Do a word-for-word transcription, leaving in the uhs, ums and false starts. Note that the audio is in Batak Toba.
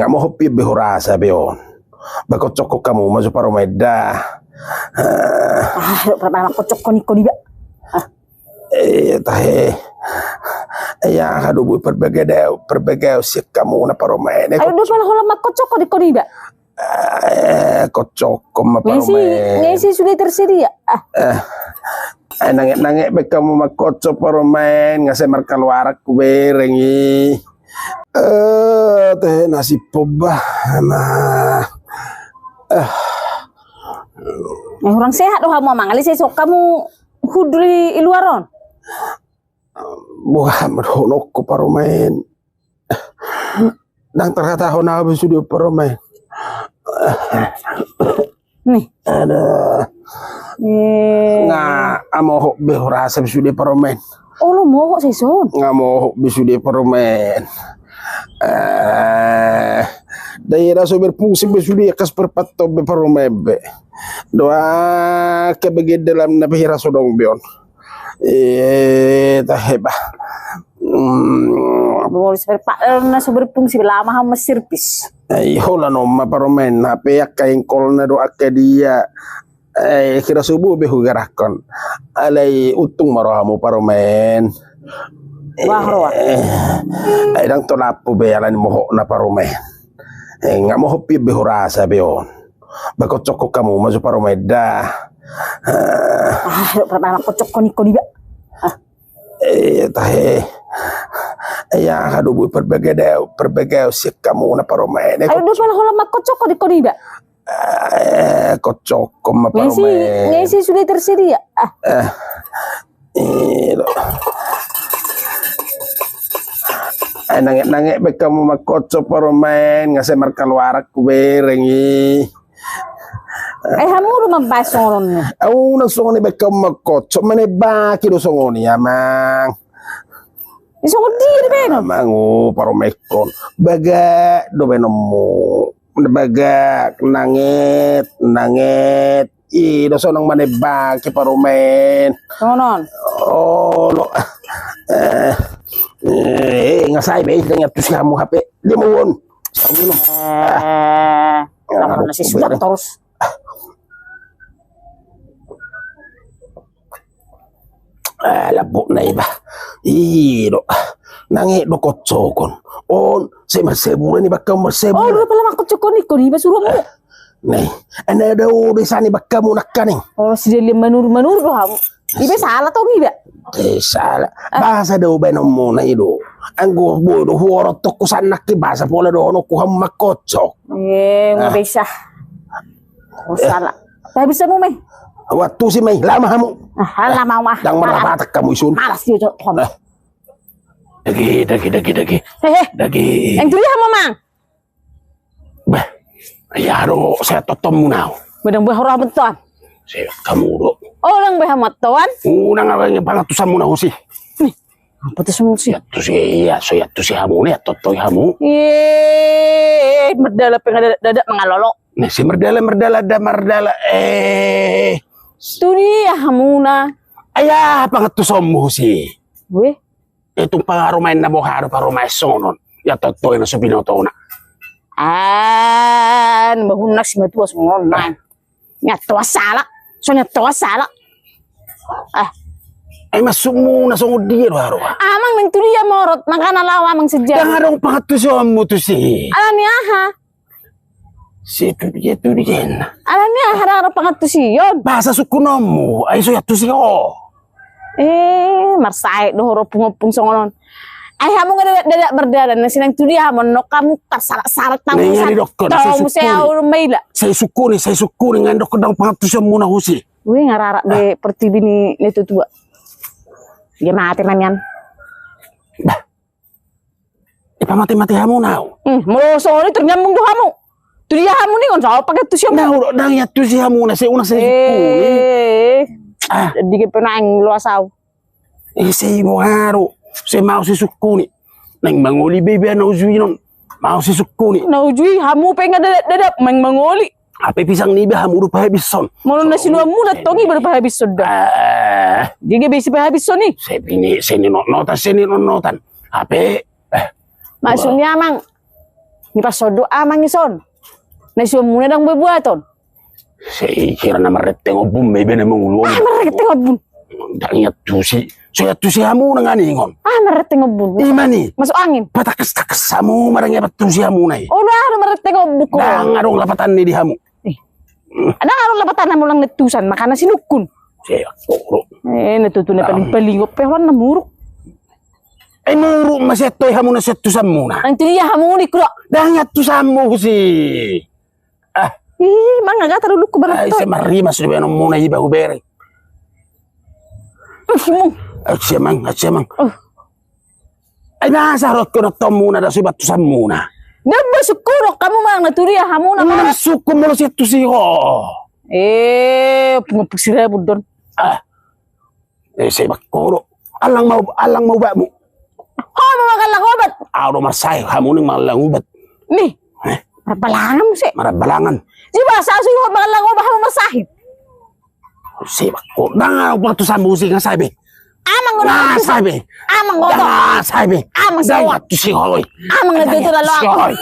Nga mohop i be hurasa be on. Ba kocok hamu ma jo parumaen da. Ah, do pala kocok kon i kon iba. Ah. Eh, tahe. Ya, aduh, boi perbagau, perbagau sian hamu na parumaen. Ayo do pala holan ma kocok kon i kon iba. Eh, kocok kon ma parumaen. Nga isi sudah tersedia. Ah. Eh. Eh, nanget-nanget be hamu ma kocok parumaen, nga sai markaluaran hubereng i. Eh, tahe nasib on ba. Ama. Eh. Eh, hurang sehat do hamu amang, alai sai songon hamu hundul i luar on. Boha ma dohononku parumaen. Ndang tarhatahon ahu be sude parumaen. Nih. Aduh. Eh. Nga mohop be hurasa be sude parumaen. Olo mohop sai son. Nga mohop be sude parumaen. Eh, da hira so berfungsi be sude kas perpatto be parumaen be. Doa ke bagian dalam na be hira so dong be on. Eh, tahe ba. Hmm. Bolis berpa-, eh, na so berfungsi be lama hamu masirpis. Eh, holan on ma parumaen, hape angka engkolna do angka dia. Eh, hira so boi be hugarahon. Alai untung ma rohamu parumaen. Wah, roha. Eh, eh, ndang tolap be alani mohopna parumaen. Eh, nga mohop i be hurasa be on. Ba kocok hamu ma jo parumaen da. Ah, do pala kocok kon i kon iba. Ah. Eh, tahe. Ya, aduh, boi perbagau, perbagau sian hamu na parumaen. Ayo do pala holan ma kocok kon i kon iba. Eh, kocok kon ma parumaen. Nga isi sudah tersedia. Ah. Eh. Eh, nanget-nanget be hamu ma kocok parumaen, nga sai markaluaran hubereng i. Eh, hamu do mambahen songon on. Au na songon i be hamu ma kocok, manebaki do songon i amang. Songon dia do bahenon. Amang, o parumaenkon. Bagak do bahenonmu. Bagak, nanget, nanget. I do sonang manebaki parumaen. Songon on. Olo. Eh, eh, nga sai be, ndang iantusi hamu hape. Dia mohon. Eh, lapor nasi sudah terus. Ah, lambokna iba. I do. Nanget do kocokon. On, sai marsebulan iba hamu marsebulan. Oh, do pala ma kocokon i kon iba suruhmu. Nai, ane do desa ni bakkamu nangkaning. Oh, sidalian manur-manur do hamu. Iba sala tong iba. Eh, sala. Basa do bahenonmuna i do. Anggo boi do huorot tongku sannak i basa pola dohononku hamu mangkocok. Eh, nga bisa. Oh, sala. Pahabis hamu mai. Waktu si mai, lama hamu. Ah, lama hamu ah. Ndang marlapatak hamu isun. Malas dia jawab hamu. Dagi, dagi, dagi, dagi. Eh, eh. Dagi. Yang turi hamu mang. Bah, ia do, sai hatottonmuna au. Bah, ndang bah roha metoan. Sai hamu do. Oh, ndang bah metoan. Unang abang pangantusanmuna husi. Nih, apa tu semua sih? Iantusi, ia, so iantusi hamu, nih, hatotton hamu. Ih, merdala pengen dadak, dadak mangalolo. Nih, si merdala, merdala, da merdala, eh. Tu dia hamuna. Ia, pangantusanmu husi. Weh. Tung parumaen na boha do parumaen songon on. Ia totoi na so binotona. Ah, bahuna si matua songon on. Nyatoa sala. So nyatoa sala. Ah. Ai maksudmuna songon dia do haroa. Amang nang tu dia morot, makana laho amang sejam. Ndang adong pangantusanmu tusi. Alani aha? Si tu dia tu dia na. Alani aha ra ro pangantusion. Basa sukkunonmu, ai so iantusi ho. Eh, marsae do ho ro ompung-ompung songon on. Ai hamu nga dadak, dadak mardalan, na sinang tu dia hamu, nang hamu tarsarak-sarak tamu. Nang sa-, didokkon, tamu sai sukkuni. Sai sukkuni, sai sukkuni, nga didokkon ndang pangantusanmuna husi. Weh, nga rarak be pertibi ni, ni tutua. Dia mate ma nian. Bah. Ipamate-mate hamu nau. Hmm, molo songon i tor nyambung do hamu. Tu dia hamu ni on, sao pakai tu siamu. Nau do, ndang iantusi hamu na, sai unang sai sukkuni. Eh. Ah. Jadi ke penang lo asau. Eh, sai boha do. Sai mau sai sukkuni. Nang mangoli be iba na ujui non. Mau sai sukkuni. Na ujui hamu pe nga dadak-dadak, mang mangoli. Hape pisang niba hamu do pahabishon. Molo na sinuanmuna tong iba do pahabishon da. Eh. Dia ge be isi pahabishon i. Sai pini, sai ninotnotan, sai ninotnotan. Hape, eh. Maksudnya, Mang, Ni pas sodo amang ison. Na isuanmuna ndang boi buaton. Sai hira na marrenteng ombun ma iba na mangolu on. Ah, marrenteng ombun. Ndang iantusi. So iantusi hamu na nganingon. Ah, marrenteng ombun. Ima ni. Masuk angin. Patakes-takes hamu ma ndang iantusi hamuna i. Olo, olo, marrenteng ombun ho. Ndang adong lapatan ni di hamu. Eh. Ndang adong lapatan hamu, ndang na iantusan, makana sinungkun. Sai, olo. Eh, na tutu na paling-paling ope holan na muruk. Eh, muruk ma sian toe hamu na so iantusanmuna. Ndang tudia hamu ni kuro. Ndang iantusanmu husi. Ah. Ih, mangaga tarulukku barat. Ai, sai marrimas do baenonmuna iba hubereng. Aksi amang, aksi amang. Oh. Ai masa ro ko na tomuna da so iba iantusanmuna. Damba sungkun hamu manang na tudia hamuna. Manang sungkun molo so iantusi ho. Eh, pungpung sirabudon. Ah. Eh, sai bakko do. Allang ma, allang ma ubatmu. Ho ma mangallang ubat. Au do marsahit, hamu ning mangallang ubat. Nih. Eh? Marbalangan muse. Marbalangan. Jadi masa so ho mangallang ubat hamu marsahit. Sai bakko. Ndang iantusanmu husi, nga sae be. Amang do. Nga sae be. Amang do. Nga sae be. Amang do. Ndang iantusi ho i. Amang do. Ndang iantusi ho i.